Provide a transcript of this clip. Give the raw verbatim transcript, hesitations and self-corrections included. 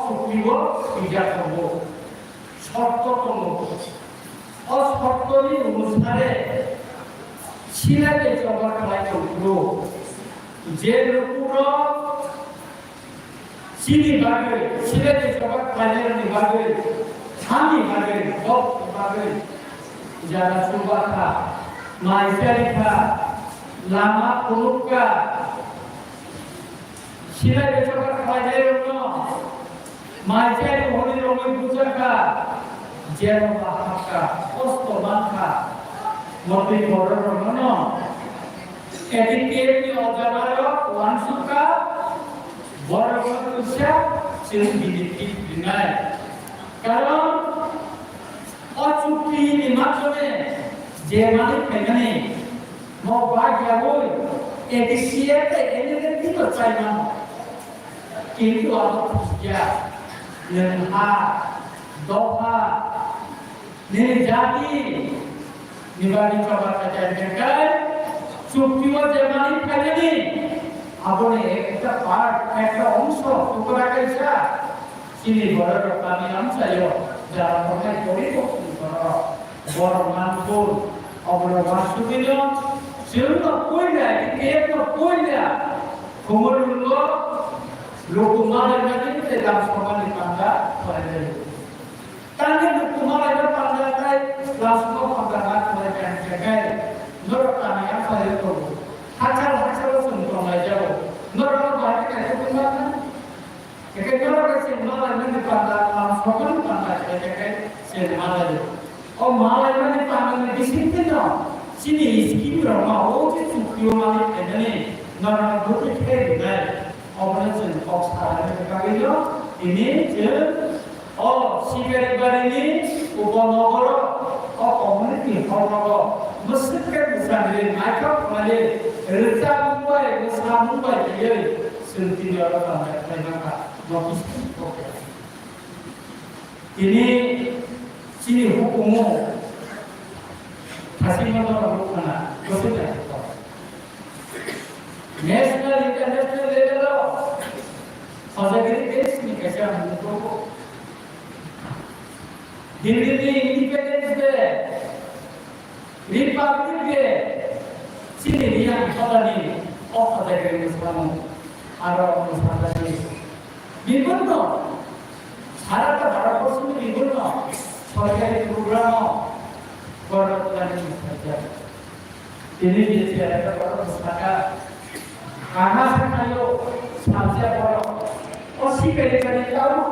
Chukti o twijak tongo, shorto tongo. O shortoni onusare silai bai choba khlai tong phuru, je lukurok chini bagwi, silai bai choba khlainani bagwi, hani bagwi, bokni bagwi, jara chuba kha, mai chari kha, lama phunuk kha, silai bai choba khlainairokno mai chari hwnwi rwngwi bujakha, jero bahakha, kosto mankha, motwi bororokno A D P F ni o jagarok uansukha, borokno twisa chwng benefit rinai. Karon o chuktini madhyome je malik phaimani, mo bak yaui A D C F tei N L F T no chai mano. Kintu abo thukya, nwng ha, dopha, nini jati ni bagwi choba khaijak hwnkhe, chukti o je malik phaimani, aboni ekta part, ekta ongso, tukra kaisa, chini bororok kami amchaio, jara tongnai gorib borok, borok manpur, oborok wansugwino, chwngno puila, kekno puila, khumulwlwngo, luku malaimani tei lam somani panda phailai. Tangwi luku malaima panda tei lam soma panda ma phailai khe, norok kami amchaio tongo. Hachal hachalo chwng tonglaijago. Norokno bahai khe kaisa tongma. Eke norok se malaimani panda, lam somani panda khe, khe, khe, se malai. O malaimani panda ni bising tino, chini scheme rok ma, o je chukti o malik khaimani, norok bwtwi khe rinai. Obono chwng kok salaimani bagwi no, tini chwng o Sikaribari ni Upanogoro, o community hall rogo, mwswk khe bwskangrwi naithok khlaiwi, rwchapmung bai, mwsamung bai twiwi, Chwng tini oro tongthai khlai mankha, notice kok ya. Tini chini hukumu thasingma no rwkha na, bwswk ya. National, international level o Khojagiri base ni kaisa mung tongo. Delhi ni Independence Day, Republic Day, chini Reang Hotani o Khojagiri mwsamung aro mwsajagwi. Bibhinno, sara ta Bharat borso ni bibhinno sorkari program o borok twlani mwsajak. Tini je se ata borok mwsaka. Aha sakhayo salsa borok. O sipai kani tau